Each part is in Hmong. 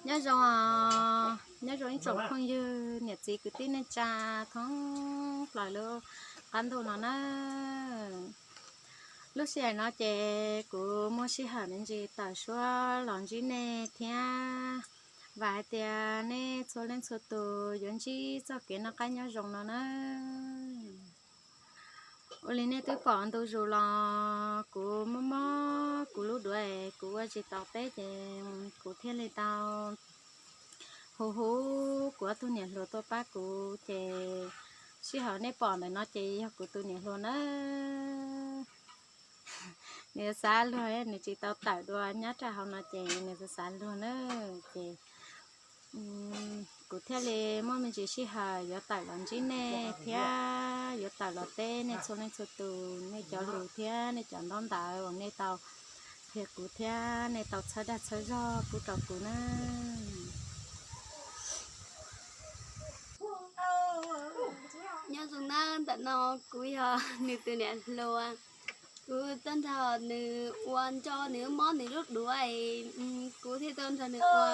Nyob zoo, nyob zoo ib tsoom phooj ywg niam txiv kwv tij neej tsa thoob plaws lub qab ntuj no na. Lub sij hawm no ces kuv muaj sij hawm me ntsis tawm suab los ntsib nej thiab vam hais tias nej txhua leej txhua tus yuav ntsib txoj kev noj qab nyob zoo no na. Ua li nej twb pom ntu zus los kuv mob mob kuv lub duav es kuv ua tsis tau teb ces kuv thiaj li tau hu hu kuv ob tug niam hluas tuaj pab kuv ces sij hawm nej pom ntawm no ces yog kuv tus niam hluas na. Nws xav luag, nws tsis tau tawm dua nyob rau hauv no ces nws xav xav luag na. Ces kuv thiaj li muaj me ntsis sij hawm yuav tawm los ntsib nej thiab yuav tawm los teb nej txhua leej txhua tus, nej cov lus thiab nej cov ntaub ntawv uas nej tau qhia kuv thiab nej tau txhawb dag txhawb zog pub rau kuv na. Nyob zoo na, ntawm no kuv yog nws tus niam hluas. Kuv tuaj nrog nws ua nco nws mob nws lub duav, kuv thiaj tuaj nrog nws ua.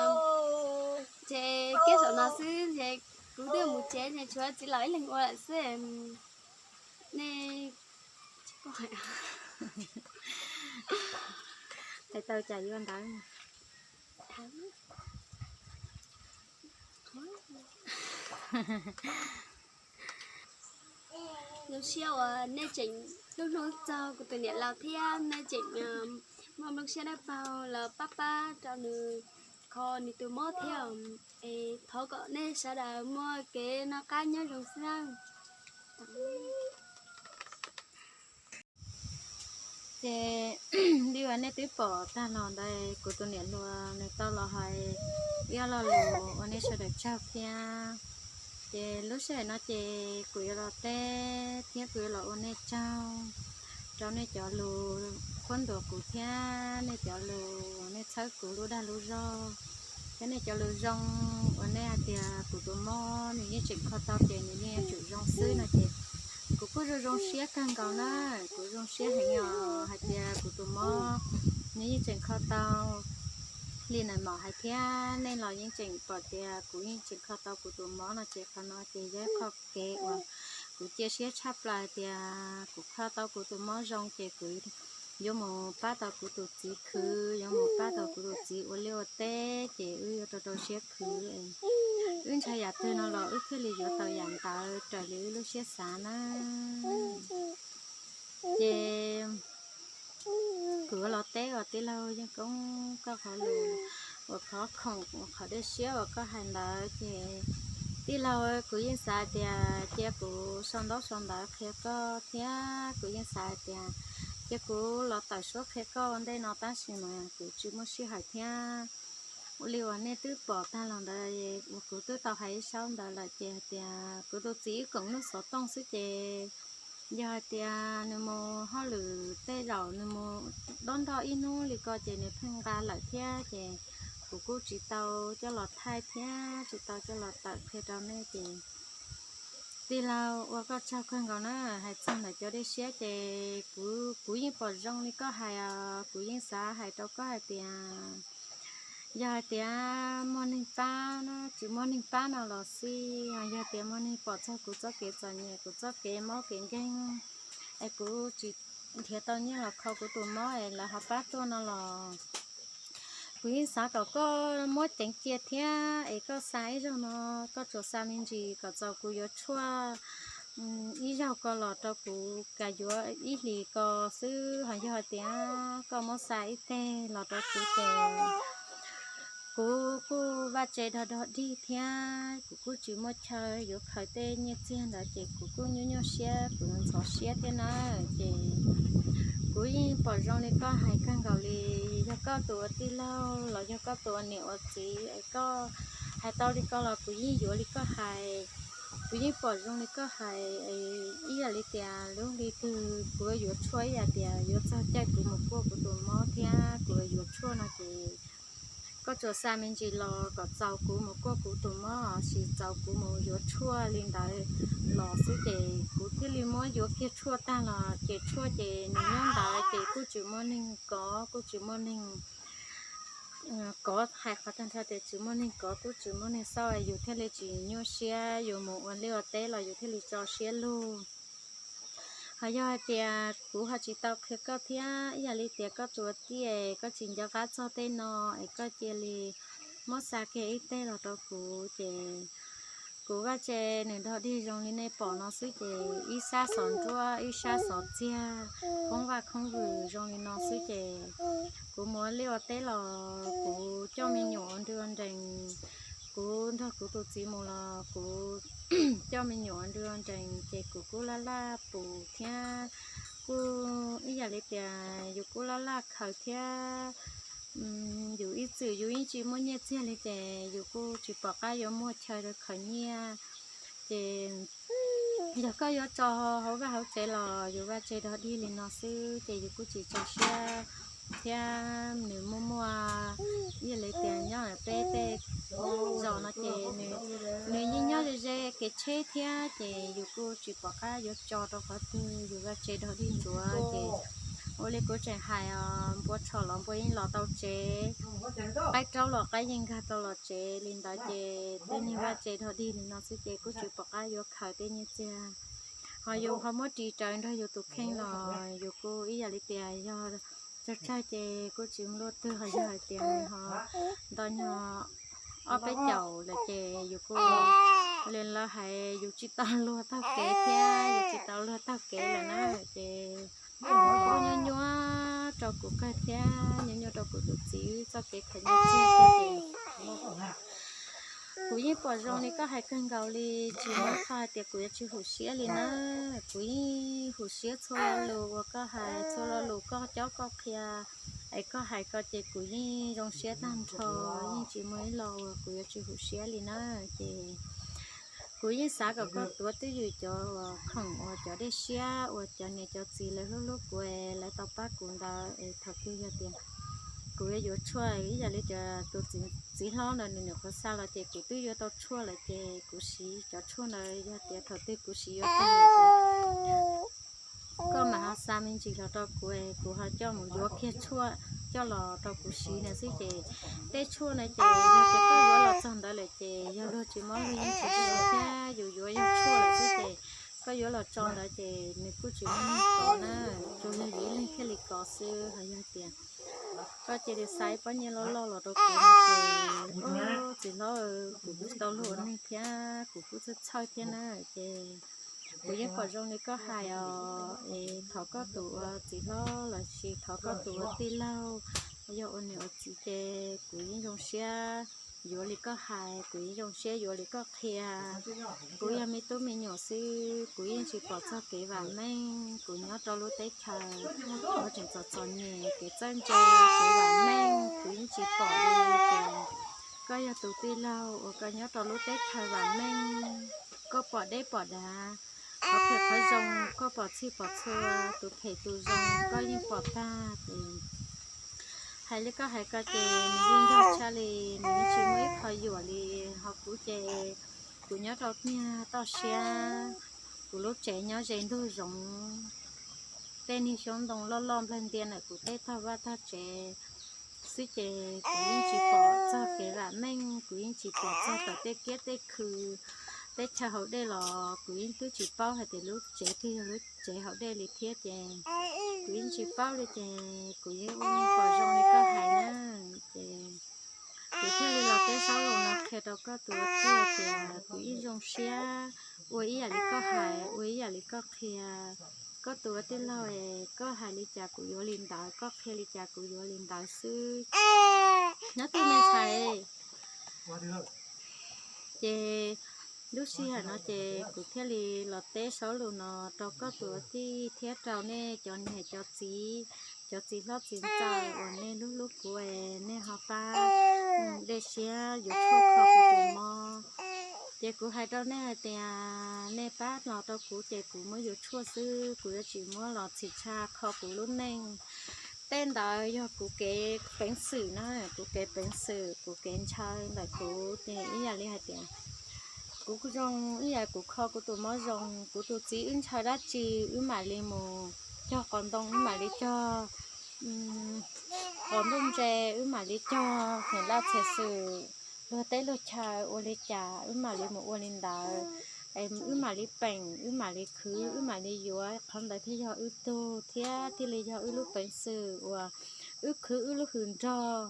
Ces kiag saum no xwb ces kuv twb mus tsev ces tshuav txiv laus ib leeg ua lawm xwb. Nej, hais tau cas yuav ntawd. Zoo siab uas nej tseem hlub hlub txog kuv tus niam laus thiab nej tseem muaj nplooj siab dawb paug los pab pab rau nws kho nws tus mob thiab. Es thov kom nej sawv daws muaj kev noj qab nyob zoo xwb nawb. Ces li uas nej twb pom tag los ntawd, kuv tus niam hluas nws tau los hais ib lo lus ua nej sawv daws tsaug thiab. Ces lub sij hawm no ces kuv yuav los teb thiab kuv yuav los ua nej tsaug rau nej cov lus qhuab ntuas kuv thiab nej cov lus nej txhawb kuv lub dag lub zog thiab nej cov lus zoo uas nej hais tias kuv tus mob nws yeej tseem kho tau ces nws yeej yuav tsum zoo xwb no ces kuv kuj zoo zoo siab kawg nkaus na. Kuv zoo siab heev os hais tias kuv tus mob nws yeej tseem kho tau li nais maum hais thiab nej los yeej tseem pom tias kuv yeej tseem kho tau kuv tus mob no ces qhov no ces yog ib qho kev uas kuv cia siab tshaj plaws tias kuv kho tau kuv tus mob zoo ces kuv yuav mus pab tau kuv tus txiv khwv, yuav mus pab tau kuv tus txiv ua liaj ua teb ces wb yuav rau rau siab khwv. Wb ntshaw yam twg no los wb thiaj li yuav tau yam ntawd raws li wb lub siab xav na. Ces kuv los teb os tij laug Yeej Koob, koj qhov lus uas qhov khoom uas qhov dej siab uas koj hais ntawd ces tij laug, kuv yeej xav tias cia kuv sau ntaub sau ntawv qhia koj thiab kuv yeej xav tias cia kuv los tawm suab qhia koj ua ntej no tab sis mas kuv tsis muaj sij hawm thiab. Ua li uas nej twb pom tag los ntawd uas kuv twb tau hais ib zaug ntawd lawm ces hais tias kuv tus txiv wb koom lub xov tooj xwb ces yog hais tias nws mus hauj lwm tej zaum nws mus dob nroj ib hnub li ko ces nws pheej nqa lawm thiab ces kuv kuj tsis tau coj los thaij thiab tsis tau coj los tawm qhia rau nej ces tij laug ua koj tsaug kawg nkaus na. Hais txog ntawm cov dej siab ces kuv, kuv yeej pom zoo li koj hais os, kuv yeej xav hais rau koj hais tias yog hais tias muaj neeg pab, tsis muaj neeg pab no los xij, yog tias muaj neeg pom txog kuv txoj kev txom nyem, kuv txoj kev mob kev nkeeg es kuv tsis nrhiav tau nyiaj los kho kuv tus mob es lawv ho pab tuaj no los kuv yeej xav kom koj muab ceev cia thiab es koj xa ib zaug no, koj tsuas xa me ntsis kom txaus kuv yuav tshuaj ib zaug ko los rau kuv kam yuav ib hlis ko xwb. Ho yog hais tias koj muab xa ib teg los rau kuv ces kuv kuj vaj tse dog dog dig thiab kuv kuj tsis muaj chaw yuav khaws tej nyiaj txiag ntawd ces kuv kuj nyuaj nyuaj siab, kuv ntxhov siab thiab na. Ces kuv yeej pom zoo li koj hais kawg nkaus li, yog koj tus ua tij laug los yog koj tus ua niam ua txiv es koj hais tau li ko los kuv yeej yuav li koj hais. Kuv yeej pom zoo li koj hais, ib yam li tias lub hli twg kuv yuav tshuaj ib yam tias yuav txog caij kuv mus kuaj kuv tus mob thiab kuv yuav tshuaj no ces koj tsuas xa me ntsis los kom txaus kuv mus kuaj kuv tus mob, tsis txaus kuv mus yuav tshuaj li ntawd los xwb ces kuv thiaj li muab yuav kiag tshuaj tag los ces tshuaj ces nws nyob ntawd ces kuj tsis muaj neeg kov, kuj tsis muaj neeg kov hais qhov tag nrho tias tsis muaj neeg kov kuj tsis muaj neeg xauj, yus thiaj li tsis nyuaj siab, yus mus ua liaj ua teb los yus thiaj li tso siab lug. Ho yog hais tias kuv ho tsis tau qhia koj thiab, ib yam li tias koj tus tij es koj tsis nco qab txog tej no es koj cia li muab xa kiag ib teg los rau kuv ces kuv vaj tse nws dog dig zoo li nej pom no xwb ces ib sab xov nruab ib sab xov txiag, khoob vaj khoob vwm zoo li no xwb ces kuv mus ua liaj ua teb los kuv coj me nyuam ua nrw ua nrees, kuv nrog kuv tus txiv mus los kuv coj me nyuam ua nrw ua nrees ces kuv kuj laj laj pus thiab kuj ib yam li tias yus kuj laj laj khaws thiab. Yus ib txwm yus yeej tsis muaj nyiaj txiag li ces yus kuj tsis pom qab yuav muaj chaw rau khaws nyiaj. Ces yog koj yuav tso hauv vaj hauv tsev los yus vaj tse dog dig li no xwb ces yus kuj tsis tso siab thiab. Nws muaj muaj ib yam li tias nyob peb tej zos no ces nws yeej nyob ze ze kev tsheb thiab ces yus kuj tsis pom qab yuav tso rau qhov twg, yus vaj tse dog dig ntsuav ces ua li kuv tseem hais os, npua tsho los npua yeej los tau tsev, qaib raub los qaib yeej nkag tau los tsev li ntawd ces tej niag vaj tse dog dig li no xwb ces kuj tsis pom qab yuav khaws tej nyiaj txiag. Ho yus ho muab ris raws nrog yus tus kheej los yus kuj ib yam li tias yog tsawg tsawg ces kuj tsis muaj luaj twg, ho yog hais tias nws ho nto nyog ob peb caum lawm ces yus kuj li lawv hais yus tsis tau luag taug kev thiab yus tsis tau luag taug kev lawm na ces kuj nyuaj nyuaj rau kuv kawg thiab nyuaj nyuaj rau kuv tus txiv txoj kev khaws nyiaj txiag thiab ces kuv yeej pom zoo li koj hais kawg nkaus li, tsis muaj qhov hais tias kuv yuav tsis hum siab li na. Kuv yeej hum siab txhua lo lus uas koj hais, txhua lo lus koj cob koj qhia es koj hais ko ces kuv yeej zoo siab tag nrho, yeej tsis muaj ib lo uas kuv yuav tsis hum siab li na. Ces kuv yeej xav kom koj tuav twj ywm cov uas khoom uas cov dej siab uas cov niam cov txiv lawv hlub hlub kuv es lawv tau pab kuv ntawd es thaum twg yog tias kuv yuav yuav tshuaj ib yam li cov tus txiv hlob ntawd nws nyuam qhuav xa los ces kuv twb yuav tau tshuaj lawm ces kuv siv cov tshuaj ntawd yog tias thaum twg kuv siv yuav tag lawm ces koj mam ho xa me ntsis los rau kuv es kuv ho coj mus yuav kiag tshuaj coj los rau kuv siv na xwb ces tej tshuaj na ces yog tias koj yuav los txog ntawd lawm ces yog luag tsis mob luag yeej tsis siv thiab, yus yuav yog tshuaj lawm xwb ces koj yuav los tso ntawd ces nws kuj tsis muaj neeg kov na, tsuas yog yus ib leeg thiaj li kov xwb. Ho yog tias koj cia li xa ib pob nyiaj loj loj los rau kuv no ces txiv hlob, kuv kuj tsis tau luag ua neeg thiab kuv kuj txhawj txhawj thiab na ces kuv yeej pom zoo li koj hais os, es thov koj tus ua txiv hlob los sis thov koj tus ua tij laug, yog ua niam ua txiv ces kuv yeej zoo siab yuav li koj hais, kuv yeej zoo siab yuav li koj qhia. Kuv yog me tub me nyuam xwb, kuv yeej tsis pom txog kev vam meej, kuv nyob rau lub teb chaws uas tseem txom txom nyem, kev txawj ntse, kev vam meej kuv yeej tsis pom li ces koj yog tus tij laug uas koj nyob rau lub teb chaws vam meej, koj pom deb pom dav, qhov phem qhov zoo koj pom txhij pom txhua, tus phem tus zoo koj yeej pom tag ces hais li koj hais ko ces nws yeej yog tshaj li, nws yeej tsis muaj ib qho yuam li. Ho kuv ces kuv nyob rau niag toj siab, kuv lub tsev nyob ze ntug zoov, tej niag xyoob ntoo loj loj nplawg ntia ntawm kuv tej tog vaj tog tsev xwb ces kuv yeej tsis pom txog kev vam meej, kuv yeej tsis pom txog tawm tej kiab tej khw, teb chaws hauv dej los kuv yeej twb tsis paub hais tias lub tsev twg yog lub tsev hauv dej li thiab ces kuv yeej tsis paub li ces kuv yeej ua pom zoo li koj hais na ces kuv thiaj li los teb saub lus no qhia rau koj tus ua tij tias kuv yeej zoo siab ua ib yam li koj hais, ua ib yam li koj qhia. Koj tus ua tij laug es koj hais li cas kuv yuav li ntawd, koj qhia li cas kuv yuav li ntawd xwb. Nyob twg me ntxhais? Ces lub sij hawm no ces kuv thiaj li los teb saub lus no rau koj tus ua tij thiab rau nej cov niam cov txiv, cov txiv hlob txiv ntxawm uas nej hlub hlub kuv es nej ho pab dej siab yuav tshuaj kho kuv tus mob. Ces kuv hais rau nej hais tias nej pab los rau kuv ces kuv muab yuav tshuaj xwb, kuv yuav tsis muab los txhim tsa kho kuv lub neej. Tej ntawd yog kuv kev peev xwm na, kuv kev peev xwm, kuv kev ntshaw ntawm kuv ces ib yam li hais tias kuv zoo ib yam kuv kho kuv tus mob zoo, kuv tus txiv wb ntshaw dab tsi wb mam li mus cog qos ntoo, wb mam li cog Ntuj ntse wb mam li cog, niam laj txiv xwm, luag teb luag chaw ua li cas wb mam li mus ua li ntawd. Wb mam li peem, wb mam li khwv, wb mam li yuav, qhov ntawd thiaj yog wb tug thiab thiaj li yog wb lub peev xwm uas wb khwv wb lub hws nrog,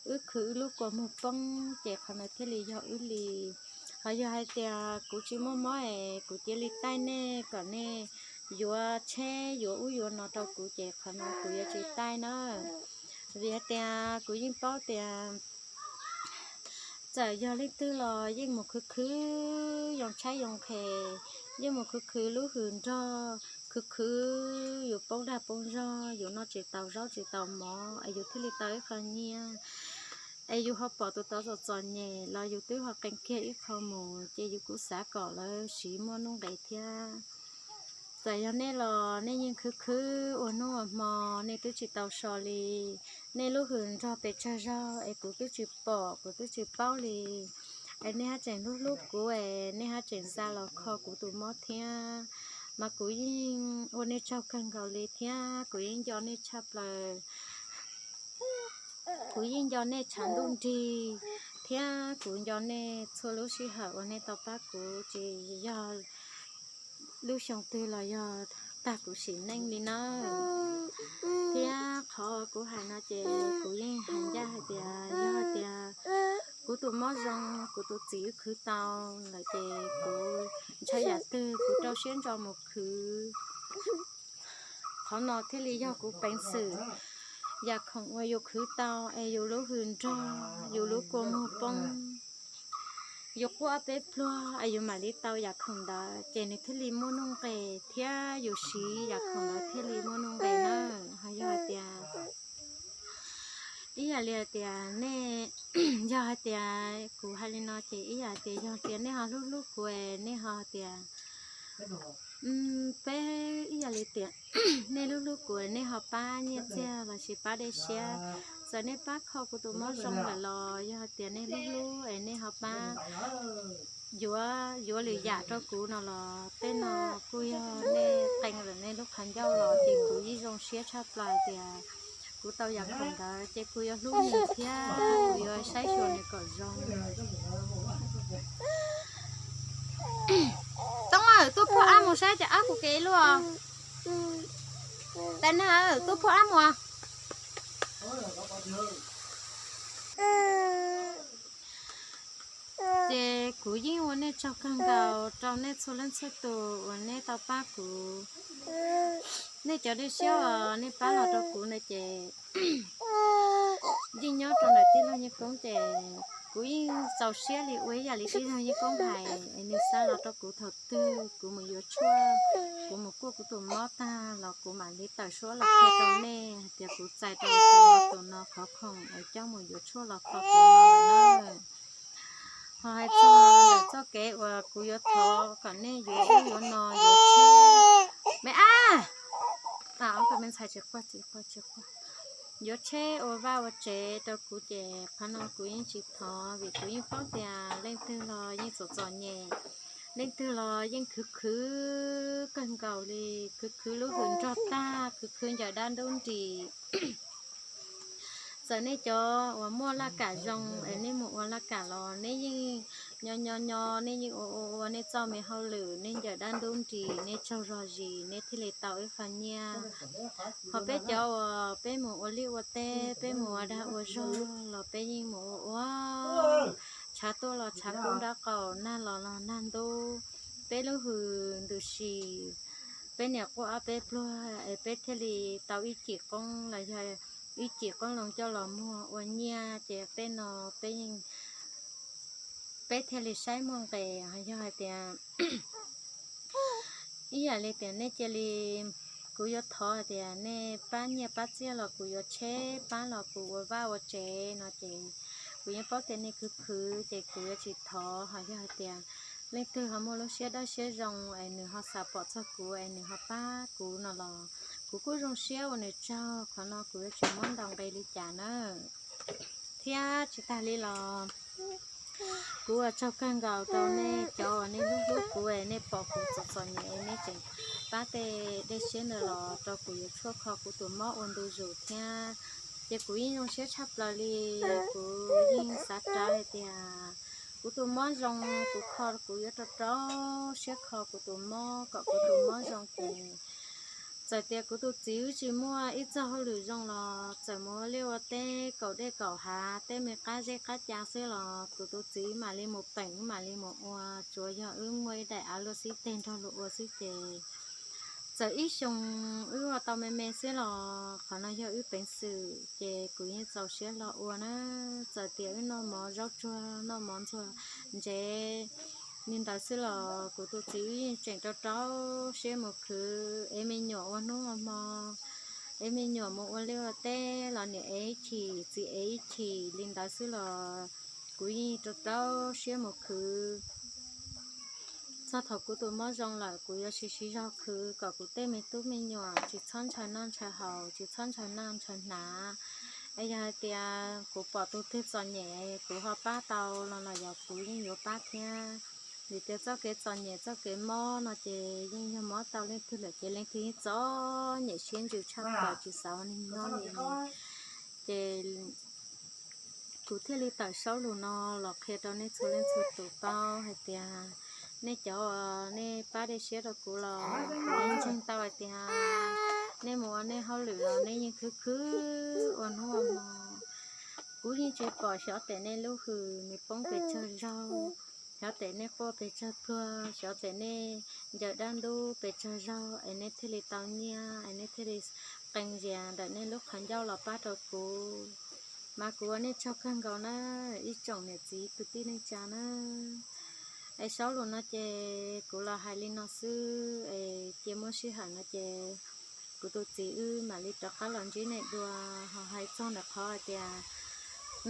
wb khwv wb lub kua muag poob, ces qhov ntawd thiaj li yog wb li. Ho yog hais tias kuv tsis muaj mob es kuv cia li taij nej kom nej yuav tsheb yuav ub yuav no rau kuv ces qhov no kuv yuav tsis taij na. Vim hais tias kuv yeej paub tias txawm yog leej twg los yeej mus khwv khwv yoo tshaib yoo nqhis, yeej mus khwv khwv lub hws nrog, khwv khwv yus poob dag poob zog, yus noj tsis tau zaub tsis tau mov es yus thiaj li tau ib qho nyiaj, es yus ho pom tus tod txom txom nyem los yus twb ho qee kiag ib qho mus, ces yus kuj xav kom lawv siv muaj nuj nqis thiab. Txawm yog nej los nej yeej khwv khwv ua hnub ua hmo, nej twb tsis tau so li. Nej lub hws nrog pes tsawg zaug es kuv twb tsis pom kuv twb tsis paub li. Es nej haj tseem hlub hlub kuv es nej haj tseem xa los kho kuv tus mob thiab. Mas kuv yeej ua nej tsaug kawg nkaus li thiab kuv yeej nco nej tshaj plaws. Kuv yeej nco nej tshav ntuj nrig thiab kuv nco nej txhua lub sij hawm uas nej tau pab kuv, tsis yog lub xyoo twg los yog tag kuv sim neej li nawb. Thiab qhov kuv hais no ces kuv yeej hais ncaj hais tias yog tias kuv tus mob zoo, kuv tus txiv wb khwv tau lawm ces kuv ntshai yam twg kuv rau siab ntso mus khwv. Qhov no thiaj li yog kuv peev xwm. Yam khoom uas yus khwv tau es yus lub hws nrog, yus lub kua muag poob, yus quaj ob peb pluag es yus mam li tau yam khoom ntawd ces nws thiaj li muaj nuj nqis thiab yus siv yam khoom ntawd thiaj li muaj nuj nqis na. Ho yog hais tias, ib yam li hais tias nej, yog hais tias kuv hais li no ces ib yam hais tias yog tias nej ho hlub hlub kuv es nej ho hais tias peb ib yam li tias nej hlub hlub kuv es nej ho pab nyiaj txiag lossis pab dej siab. Txawm nej pab kho kuv tus mob zoo lawm los yog hais tias nej hlub hlub es nej ho pab yuav, yuav lwm yam rau kuv no los tej no kuj yog nej qee lawm nej lub qhov ncauj los ces kuv yeej zoo siab tshaj plaws tias kuv tau yam khoom ntawd ces kuv yuav hlub nws thiab kuv yuav saib xyuas nws kom zoo. Toob, tuaj phuaj ab mus saib ces ab kuv kev luaj. Tais neeg, tuaj phuaj ab mus. Ces kuv yeej ua nej tsaug kawg nkaus rau nej txhua leej txhua tus uas nej tau pab kuv. Nej cov dej siab uas nej pab los rau kuv ntawd ces yeej nyob rau ntawm tij laug Yeej Koob ces kuv yeej txaus siab li ua ib yam li tij laug Yeej Koob hais, nws xa los rau kuv thaum twg kuv mus yuav tshuaj, kuv mus kuaj kuv tus mob tag los kuv mam li tawm suab los qhia rau nej hais tias kuv txais rau tus no tus no qhov khoom es coj mus yuav tshuaj los kho kuv no lawm na. Ho hais txog ntawm txoj kev uas kuv yuav thov kom nej yuav ub yuav no, yuav tsheb, me ab, me ntxhais tsis quaj, tsis quaj, tsis quaj, yuav tsheb ua vaj ua tsev rau kuv ces qhov no kuv yeej tsis thov vim kuv yeej paub tias leej twg los yeej txom txom nyem, leej twg los yeej khwv khwv kawg nkaus li, khwv khwv lub hws nrog tag, khwv khwv ncaws dab ntub nris. Txawm nej cov uas muaj laj kam zoo es nej mus ua laj kam los nej yeej nyo nyo nyo, nej yeej ua ua ua nej txoj me hauj lwm, nej ncaws dab ntub nris, nej tsaug zog zis, nej thiaj li tau ib qho nyiaj. Ho peb cov uas peb mus ua liaj ua teb, peb mus ua dag ua zog los peb yeej mus ua ua, tshav tuaj los tshav kub nraub qaum, nag los los nag ntub, peb lub hws ntws si, peb niam quaj ob peb pluag es peb thiaj li tau ib cim qoob los yog ib cim qoob loo coj los muag ua nyiaj ces tej no peb yeej, peb thiaj li saib muaj nqis. Yog hais tias ib yam li tias nej cia li, kuv yuav thov hais tias nej pab nyiaj pab txiaj los kuv yuav tsheb, pab los kuv ua vaj ua tsev no ces kuv yeej paub tias nej khwv khwv ces kuv yuav tsis thov. Ho yog hais tias leej twg ho muaj lub siab dawb siab zoo es nws ho xav pom txog kuv es nws ho pab kuv no los kuv kuj zoo siab ua nws tsaug, qhov no kuv yuav tsis muab ntaus nqi li cas na. Thiab tsis tag li los kuv ua tsaug kawg nkaus rau nej cov uas nej hlub hlub kuv es nej pom kuv txom txom nyem es nej tseem pab tej dej siab ntawd los rau kuv yuav tshuaj kho kuv tus mob ua ntu zus thiab. Ces kuv yeej zoo siab tshaj plaws li. Kuv yeej xav rawv hais tias kuv tus mob zoo, kuv kho kuv yuav rau rau siab kho kuv tus mob kom kuv tus mob zoo ces txawm tias kuv tus txiv wb tsis muaj ib txoj hauj lwm zoo los txawm mus ua liaj ua teb kaum dej kaum hav tej me qab zeb qab ca xwb los kuv tus txiv mam li mus peem wb mam li mus ua, tsuav yog wb muaj ib daim av luaj xib teg nrog luag ua xwb ces txawm ib xyoos wb ua tau me me xwb los qhov no yog wb peev xwm ces kuv yeej txaus siab hlo ua na. Txawm tias wb noj mov zaub tsuag noj mov ntxuag ntsev li ntawd xwb los kuv tus txiv wb yeej tseem rau rau siab mus khwv es me nyuam ua hnub ua hmo, es me nyuam mus ua liaj ua teb los niam ev ib chim txiv ev ib chim li ntawd xwb los kuv yeej rau rau siab mus khwv. Txog thaum kuv tus mob zoo lawm kuv yuav siv siv zog khwv kom kuv tej me tub me nyuam tsis txhob ntshaw noj ntshaw haus, tsis txhob ntshaw noj ntshaw hnav. Es yog hais tias kuv pom tus twg txom nyem kuv ho pab tau no los yog kuv yeej yuav pab thiab. Vim tias txoj kev txom nyem txoj kev mob no ces yeej yog mob tau leej twg lawm ces leej twg yeej txom nyem siab ntsws tshaj plaws tsis xav ua neeg nyob li. Ces kuv thiaj li tawm saub lus no los qhia rau nej txhua leej txhua tus paub hais tias nej cov uas nej pab dej siab rau kuv los kuv yeej ntseeg tau hais tias nej mus ua nej hauj lwm los nej yeej khwv khwv ua hnub ua hmo. Kuv yeej tsis pom xyov tes nej lub hws nws poob pes tsawg zaug, xyov tes nej quaj pes tsawg pluag, xyov tes nej ncaws dab ntub pes tsawg zaug es nej thiaj li tau nyiaj es nej thiaj li qee zias ntawm nej lub qhov ncauj los pab rau kuv. Mas kuv ua nej tsaug kawg nkaus na, ib tsoom niam txiv kwv tij neej tsa na. Es saub lus no ces kuv los hais li no xwb es cia muaj sij hawm no ces kuv tus txiv wb mam li rov qab los ntsib nej dua. Ho hais txog ntawm qhov hais tias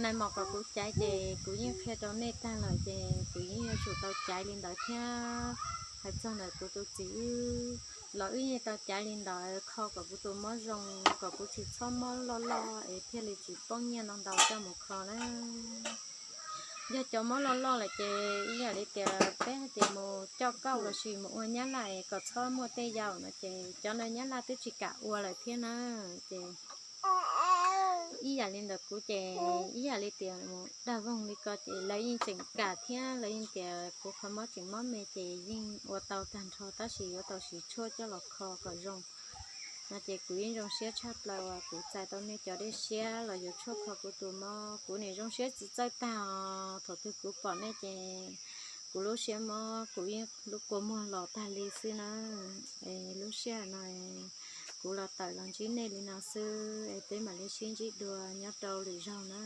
nais mos kom kuv caiv ces kuv yeej qhia rau nej tag lawm ces kuv yeej yuav tsum tau caiv li ntawd thiab. Hais txog ntawm kuv tus txiv wb los wb yeej tau caiv li ntawd kho kom kuv tus mob zoo, kom kuv tsis txhob mob loj loj es thiaj li tsis poob nyiaj no ntau coj mus kho na. Yog cov mob loj loj lawm ces ib yam li tias peb hais tias mus coj kauj los sis mus ua nyab laj es kom txhob muaj tej yam no ces cov no nyab laj twb tsis kam ua lawm thiab na. Ces ib yam li ntawd kuv ces ib yam li tias mus dag voog li ko ces lawv yeej tseem kam thiab lawv yeej tias kuv qhov mob tseem mob me ces yeej ua tau tag nrho tab sis yuav tau siv tshuaj coj los kho kom zoo. No ces kuv yeej zoo siab tshaj plaws uas kuv txais tau nej cov dej siab los yuav tshuaj kho kuv tus mob. Kuv nim zoo siab tsis txawj tag os, thaum twg kuv pom nej ces kuv lub siab mob kuv yeej lub kua muag los tag li xwb na. Es lub sij hawm no kuv los tawm los ntsib nej li no xwb es peb mam li sib ntsib dua nyob rau lwm zaug na.